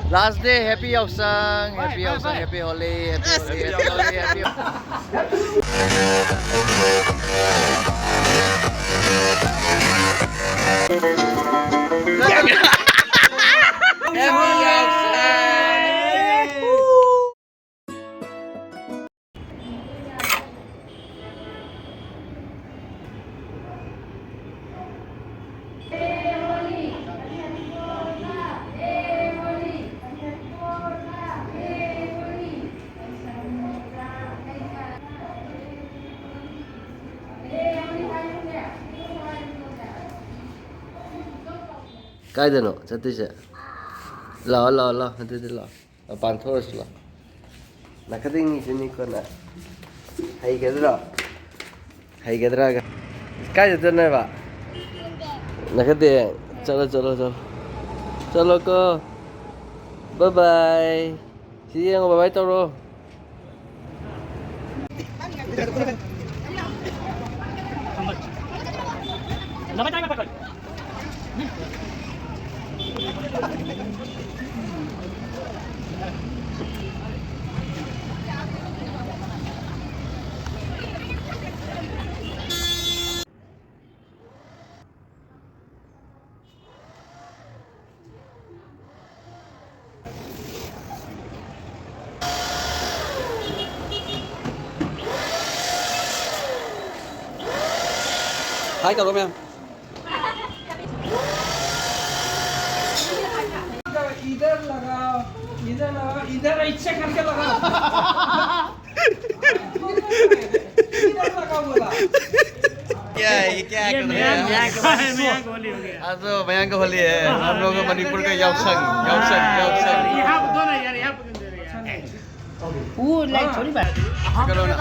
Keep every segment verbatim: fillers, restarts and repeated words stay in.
Last day, happy Yaosang, happy Yaosang, happy Holi, happy Holi, happy Holi, happy Happy Yaosang. ꯀꯥꯏꯗꯅꯣ ꯆꯠꯇꯣꯏꯁꯦ? ꯂꯥꯛꯑꯣ, ꯂꯥꯛꯑꯣ, ꯂꯥꯛꯑꯣ, ꯑꯗꯨꯗꯤ ꯂꯥꯛꯑꯣ꯫ ꯃꯄꯥꯟ ꯊꯣꯛꯑꯁꯤ ꯂꯥꯛꯑꯣ꯫ ꯅꯥꯀꯗꯤꯡꯉꯤꯁꯤꯅꯤꯀꯣ ꯅꯪ꯫ ꯍꯩꯒꯗ꯭ꯔꯣ? ꯍꯩꯒꯗ꯭ꯔꯥꯒ꯫ ꯀꯥꯏ ꯆꯠꯇꯣꯏꯅꯦꯕ? ꯅꯥꯀꯗꯤꯡ꯫ ꯆꯠꯂꯣ, ꯆꯠꯂꯣ, ꯆꯠꯂꯣ꯫ ꯆꯠꯂꯣꯀꯣ꯫ Bye bye꯫ ꯁꯤ ꯌꯦꯡꯉꯣ, bye bye ꯇꯧꯔꯣ꯫ Hi ꯇꯧꯔꯣ ꯃꯌꯥꯝ꯫ इधर लगाओ, इधर लगाओ, इधर ऐसे करके लगाओ। इधर लगाओ बोला। क्या है ये, क्या ये कर रहे हैं? मयंक, ये मयंक होली हो गया। आज तो मयंक होली है, हम लोग का मणिपुर का याओसंग, याओसंग, याओसंग। यहाँ पे दो ना यार, यहाँ पे क्यों दे रहे हैं? वो लाइट थोड़ी बात। करो ना।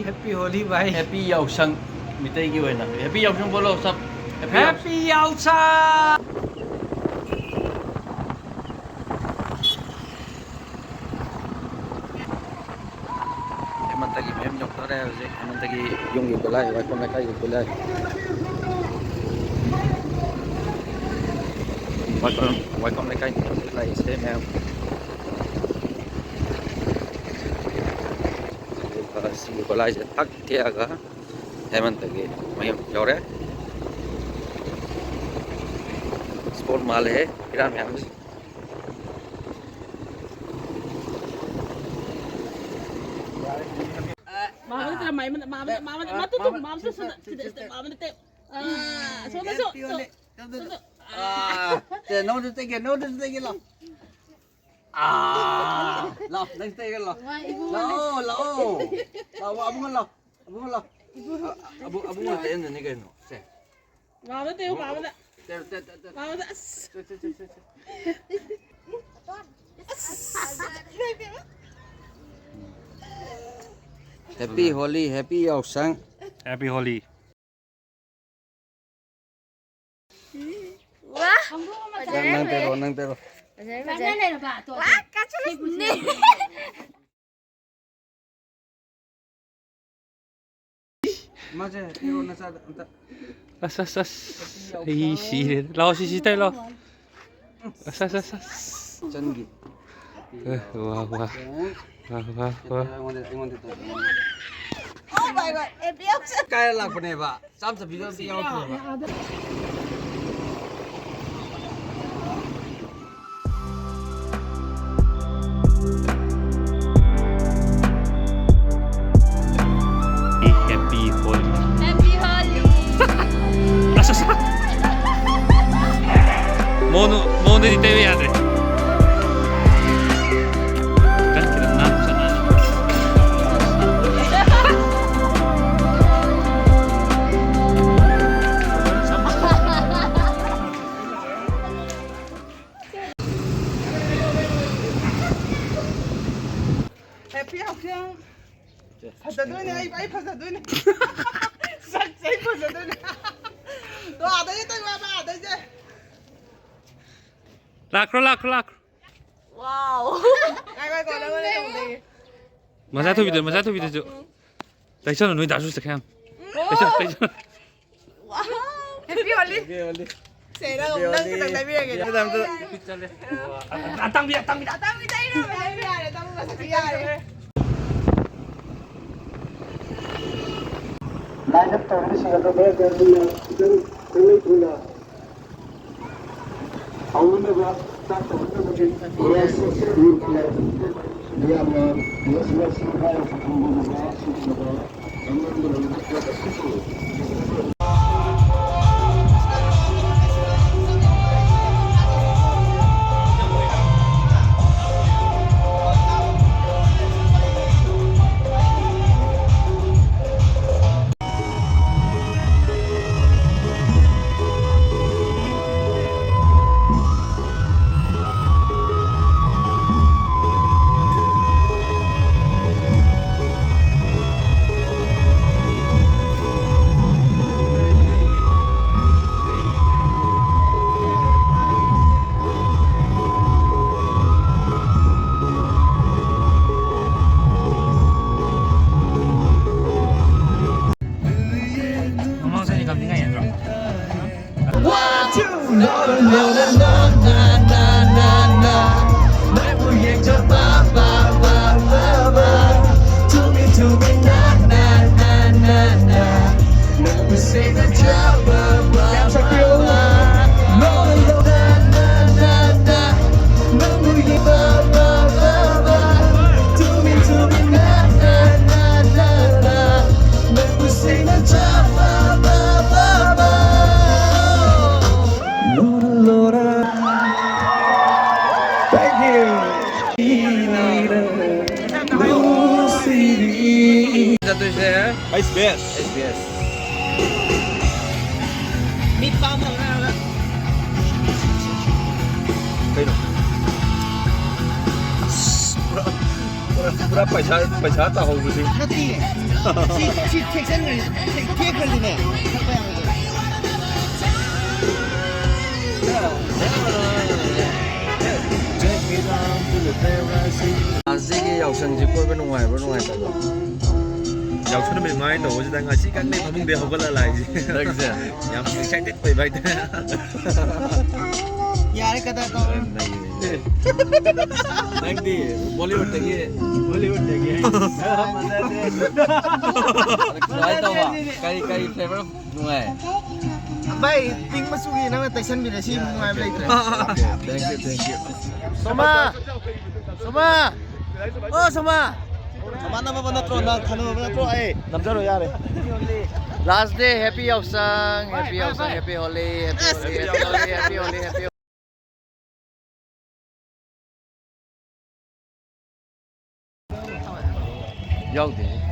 Happy Holi भाई। Happy याओसंग, ꯃꯤꯇꯩꯒꯤ ꯑꯣꯏꯅ Happy याओसंग बोलो सब। Happy याओसंग। Happy याओसंग। ꯍꯧꯖꯤꯛ ꯍꯦꯃꯟꯇꯒꯤ ꯌꯨꯝꯒꯤ ꯒꯨꯂꯥꯏ, ꯋꯥꯏꯈꯣꯝ ꯂꯩꯀꯥꯏꯒꯤ ꯒꯨꯂꯥꯏ꯫ ꯋꯥꯏꯈꯣꯝ, ꯋꯥꯏꯈꯣꯝ ꯂꯩꯀꯥꯏꯒꯤ ꯒꯨꯂꯥꯏꯁꯦ ꯃꯌꯥꯝ꯫ ꯑꯗꯨꯒ ꯁꯤꯒꯤ ꯒꯨꯂꯥꯏꯁꯦ ꯊꯛ ꯊꯦꯛꯑꯒ ꯍꯦꯃꯟꯇꯒꯤ ꯃꯌꯨꯝ ꯌꯧꯔꯦ꯫ ꯁ꯭ꯄꯣꯔꯠ ꯃꯥꯜꯂꯦꯍꯦ, ꯐꯤꯔꯥꯟ ꯃꯌꯥꯝꯁꯦ꯫ ꯃꯥꯃꯅ ꯇꯧꯔ ꯃꯥꯏ ꯃꯅ-, ꯃꯥꯃꯅ, ꯃꯥꯃꯅ, ꯃꯥꯃꯅ, ꯃꯥꯃꯅ ꯇꯨ, ꯇꯨ, ꯃꯥꯃꯅ ꯁꯤꯗ, ꯁꯤꯗ, ꯁꯤꯗ, ꯃꯥꯃꯅ ꯇꯦ꯫ ꯑꯥ, ꯁꯣꯝꯗ ꯁꯨ, ꯁꯨ, ꯁꯨ꯫ ꯑꯥ, ꯁꯦ, ꯅꯉꯣꯟꯗ ꯇꯩꯒꯦ, ꯅꯉꯣꯟꯗ ꯇꯩꯒꯦ ꯂꯥꯎ꯫ ꯑꯥ, ꯂꯥꯎ, ꯅꯪ ꯇꯩꯒꯦ ꯂꯥꯎ꯫ ꯋꯥ, ꯏꯕꯨꯡꯉꯣ꯫ ꯂꯥꯛꯑꯣ, ꯂꯥꯛꯑꯣ꯫ ꯂꯥꯛꯑꯣ, ꯑꯕꯨꯡꯉꯣ ꯂꯥꯎ꯫ ꯑꯕꯨꯡꯉꯣ ꯂꯥꯎ꯫ ꯏꯕꯨꯡꯉꯣ꯫ ꯑ-, ꯑꯕꯨ-, ꯑꯕꯨꯡꯉꯣ ꯇꯩꯍꯟꯗꯣꯏꯅꯤ ꯀꯩꯅꯣ꯫ ꯁꯦ꯫ ꯃꯥꯃꯅ ꯇꯩꯌꯨ, ꯃꯥꯃꯅ꯫ ꯇꯩꯔꯣ, ꯇꯩ, ꯇꯩ, ꯇꯩ꯫ ꯃꯥꯃꯅ, ꯑꯁ꯫ ꯁꯦ, ꯁꯦ, ꯁꯦ, ꯁꯦ, ꯁꯦ꯫ ꯑꯁ꯫ Happy Holi, Happy ꯌꯥꯎꯁꯪ꯫ Happy Holi꯫ ꯋꯥ! ꯅꯪ, ꯅꯪ ꯇꯩꯔꯣ, ꯅꯪ ꯇꯩꯔꯣ꯫ ꯐꯖꯔꯦ, ꯐꯖꯔꯦ꯫ ꯋꯥ, ꯀꯥꯆꯨꯁꯅꯦ꯫ ꯃꯥꯁꯦ ꯍꯦꯔꯣ ꯅꯆꯥꯗ ꯑꯝꯇ ꯑꯁ, ꯑꯁ, ꯑꯁ꯫ ꯑꯩ ꯁꯤꯔꯦ꯫ ꯂꯥꯛꯑꯣ, ꯁꯤ, ꯁꯤ ꯇꯩ ꯂꯥꯛꯑꯣ꯫ ꯑꯁ, ꯑꯁ, ꯑꯁ, ꯑꯁ꯫ ꯆꯟꯒꯤ꯫ ꯑꯦ, ꯋꯥ, ꯋꯥ꯫ ꯋꯥ, ꯋꯥ, ꯋꯥ꯫ ꯑꯩꯉꯣꯟꯗ, ꯑꯩꯉꯣꯟꯗ ꯇꯧ, ꯑꯩꯉꯣꯟꯗ꯫ Oh my God, A P F C. ꯀꯥꯏ ꯂꯥꯛꯄꯅꯦꯕ? ꯆꯥꯝ ꯆꯠꯄꯤꯗꯣ ꯑꯝꯇ ꯌꯥꯎꯔꯛꯇ꯭ꯔꯦꯕ꯫ Happy Holi꯫ Happy Holi꯫ ꯑꯁ, ꯑꯁ꯫ ꯃꯉꯣꯟꯗ, ꯃꯉꯣꯟꯗꯗꯤ ꯇꯩꯕ ꯌꯥꯗ꯭ꯔꯦ꯫ ꯈꯤꯇꯪ, ꯈꯤꯇꯪ ꯅꯥꯟꯅ ꯆꯠꯅ꯫ Happy ꯌꯥꯎꯁꯪ꯫ ꯐꯖꯗꯣꯏꯅꯦ, ꯑꯩ, ꯑꯩ ꯐꯖꯗꯣꯏꯅꯦ꯫ ꯁꯛꯁꯦ ꯑꯩ ꯐꯖꯗꯣꯏꯅꯦ꯫ ꯇꯣ, ꯑꯗꯩ ꯇꯧ ꯌꯥꯕ, ꯑꯗꯩꯁꯦ꯫ ꯂꯥꯛꯈ꯭ꯔꯣ, ꯂꯥꯛꯈ꯭ꯔꯣ, ꯂꯥꯛꯈ꯭ꯔꯣ꯫ Wow꯫ ꯉꯥꯏ, ꯉꯥꯏ, ꯉꯥꯏ, ꯉꯥꯏ, ꯉꯥꯏ꯫ ꯃꯆꯥ ꯊꯣꯏꯕꯤꯗ, ꯃꯆꯥ ꯊꯣꯏꯕꯤꯗꯁꯨ꯫ ꯇꯩꯁꯜꯂꯣ, ꯅꯣꯏ ꯗꯥꯁꯨ ꯆꯠꯈ꯭ꯔꯦ ꯌꯥꯝ꯫ ꯇꯩꯁꯜꯂꯣ, ꯇꯩꯁꯜꯂꯣ꯫ Happy Holi꯫ ꯁꯦ, ꯅꯪ ꯑꯃꯨꯛ ꯅꯪ ꯈꯤꯇꯪ ꯇꯩꯕꯤꯔꯒꯦ꯫ ꯃꯦꯗꯥꯝꯗ꯫ ꯑꯇꯥꯡꯕꯤ, ꯑꯇꯥꯡꯕꯤ꯫ ꯑꯇꯥꯡꯕꯤ ꯇꯩꯔꯣ, ꯇꯩꯕ ꯌꯥꯔꯦ, ꯑꯇꯥꯡꯕ ꯃꯆꯨꯗꯤ ꯌꯥꯔꯦ꯫ Line up ꯇꯧꯔꯤꯕꯁꯤꯡ ꯑꯗꯨ ꯈꯔ ꯈꯔ ꯊꯨꯅ ꯈꯤꯇꯪ ꯈꯪꯂꯩ ꯊꯨꯅ ꯍꯧꯅꯅꯕ ꯆꯥꯛ ꯊꯣꯡꯅꯕꯒꯤ ꯃꯌꯥꯝꯅ ꯂꯣꯏꯁꯤꯜꯂꯁꯤ ꯍꯥꯏꯔꯁꯨ ꯊꯝꯕꯤꯔꯕ ꯁꯤꯖꯤꯟꯅꯕ ꯑꯉꯥꯡꯕ ꯂꯩꯕ ꯄꯣꯠ ꯑꯁꯤꯁꯨ ꯃꯃꯥꯡ ꯆꯍꯤ ꯀꯝꯅꯤꯡꯉꯥꯏ ꯅꯠꯇ꯭ꯔꯣ? Thank you. ꯆꯠꯇꯣꯏꯁꯦ ꯑꯩꯁ ꯕꯦꯁ꯫ S B S. ꯃꯤꯠ ꯄꯥꯡꯊꯣꯛꯅꯔꯒ꯫ ꯀꯩꯅꯣ? ꯑꯁ, ꯄꯨꯔꯥ, ꯄꯨꯔꯥ, ꯄꯨꯔꯥ ꯄꯩꯁꯥ, ꯄꯩꯁꯥ ꯇꯥꯍꯧꯕꯁꯤ꯫ ꯅꯠꯇꯤꯌꯦ꯫ ꯁꯤ, ꯁꯤ ꯊꯦꯛꯆꯟꯈ꯭ꯔꯗꯤ, ꯊꯦꯛ-, ꯊꯦꯛꯈ꯭ꯔꯗꯤꯅꯦ, ꯊꯛꯄ ꯌꯥꯔꯣꯏꯗꯣꯏꯅꯦ꯫ ꯍꯧꯖꯤꯛꯀꯤ ꯌꯥꯎꯁꯪꯁꯤ ꯀꯣꯏꯕ ꯅꯨꯡꯉꯥꯏꯕ꯭ꯔꯣ, ꯅꯨꯡꯉꯥꯏꯇꯕ꯭ꯔꯣ? ꯌꯥꯎꯁꯪ ꯅꯨꯃꯤꯠ ꯃꯉꯥꯅꯤ ꯇꯧꯕꯁꯤꯗ ꯉꯁꯤ ꯈꯛꯅꯦ ꯐꯃꯨꯡꯗꯩ ꯍꯧꯒꯠꯂ ꯂꯥꯛꯏꯁꯦ꯫ ꯅꯪꯁꯦ? ꯌꯥꯝ excited ꯑꯣꯏꯕ ꯍꯥꯏꯇꯥꯔꯦ꯫ ꯌꯥꯔꯦ, ꯀꯗꯥꯏ ꯇꯧꯔꯣ? ꯅꯪꯗꯤ ꯕꯣꯂꯤꯋꯨꯗꯇꯒꯤ, ꯕꯣꯂꯤꯋꯨꯗꯇꯒꯤ ꯀꯃꯥꯏꯅ ꯇꯧꯕ? ꯀꯔꯤ, ꯀꯔꯤ flavor ꯅꯨꯡꯉꯥꯏ? ꯚꯥꯏ, pink ꯃꯆꯨꯒꯤ ꯅꯪꯅ ꯇꯩꯁꯟꯕꯤꯔꯦ, ꯁꯤ ꯅꯨꯡꯉꯥꯏꯕ ꯂꯩꯇ꯭ꯔꯦ꯫ Thank you, thank you. ꯁꯣꯃꯥ! ꯁꯣꯃꯥ! ꯑꯣ, ꯁꯣꯃꯥ! ꯅꯃꯥꯟꯅꯕ ꯅꯠꯇ꯭ꯔꯣ? ꯅꯪ ꯈꯪꯅꯕ ꯅꯠꯇ꯭ꯔꯣ? ꯑꯩ ꯅꯝꯖꯔꯣ, ꯌꯥꯔꯦ꯫ Last day, happy ꯌꯥꯎꯁꯪ, happy ꯌꯥꯎꯁꯪ, happy Holi, happy Holi, happy Holi, happy Holi, happy Holi. ꯌꯥꯎꯗꯦ꯫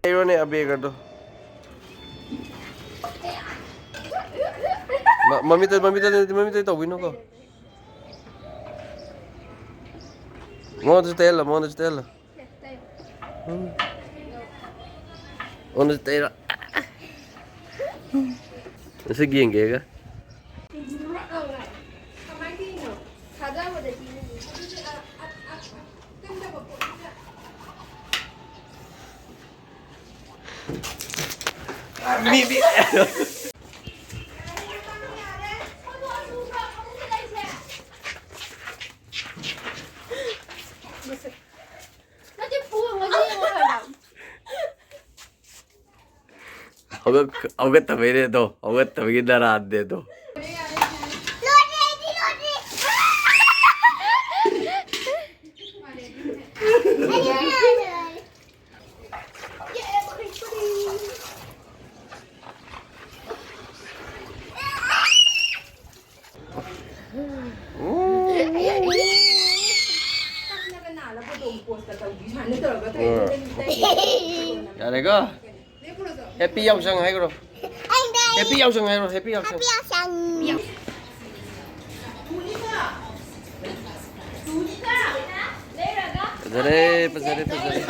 ꯂꯩꯔꯣꯅꯦ ꯑꯕꯦꯒꯗꯣ꯫ ꯃ-, ꯃꯃꯤꯠꯇ, ꯃꯃꯤꯠꯇ, ꯃꯃꯤꯠꯇ ꯇꯧꯕꯤꯅꯨꯀꯣ꯫ ꯃꯉꯣꯟꯗꯁꯨ ꯇꯩꯍꯜꯂꯣ, ꯃꯉꯣꯟꯗꯁꯨ ꯇꯩꯍꯜꯂꯣ꯫ ꯎꯝ꯫ ꯃꯉꯣꯟꯗꯁꯨ ꯇꯩꯔꯣ꯫ ꯃꯁꯛ ꯌꯦꯡꯒꯦꯒ꯫ ꯃꯤ, ꯃꯤ꯫ ꯅꯠꯇꯦ, ꯄꯣꯡꯉꯗꯤ ꯌꯦꯡꯉꯣ ꯍꯥꯏꯕ꯫ ꯍꯧꯒꯠ-, ꯍꯧꯒꯠꯇꯕꯩꯅꯦ ꯑꯗꯣ, ꯍꯧꯒꯠꯇꯕꯒꯤ ꯅꯔꯥꯟꯅꯦ ꯑꯗꯣ꯫ ꯌꯥꯔꯦꯀꯣ? ꯍꯦꯄꯤ ꯌꯥꯎꯁꯪ ꯍꯥꯏꯈ꯭ꯔꯣ꯫ ꯍꯦꯄꯤ ꯌꯥꯎꯁꯪ ꯍꯥꯏꯈ꯭ꯔꯣ, ꯍꯦꯄꯤ ꯌꯥꯎꯁꯪ꯫ ꯐꯖꯔꯦ, ꯐꯖꯔꯦ, ꯐꯖꯔꯦ꯫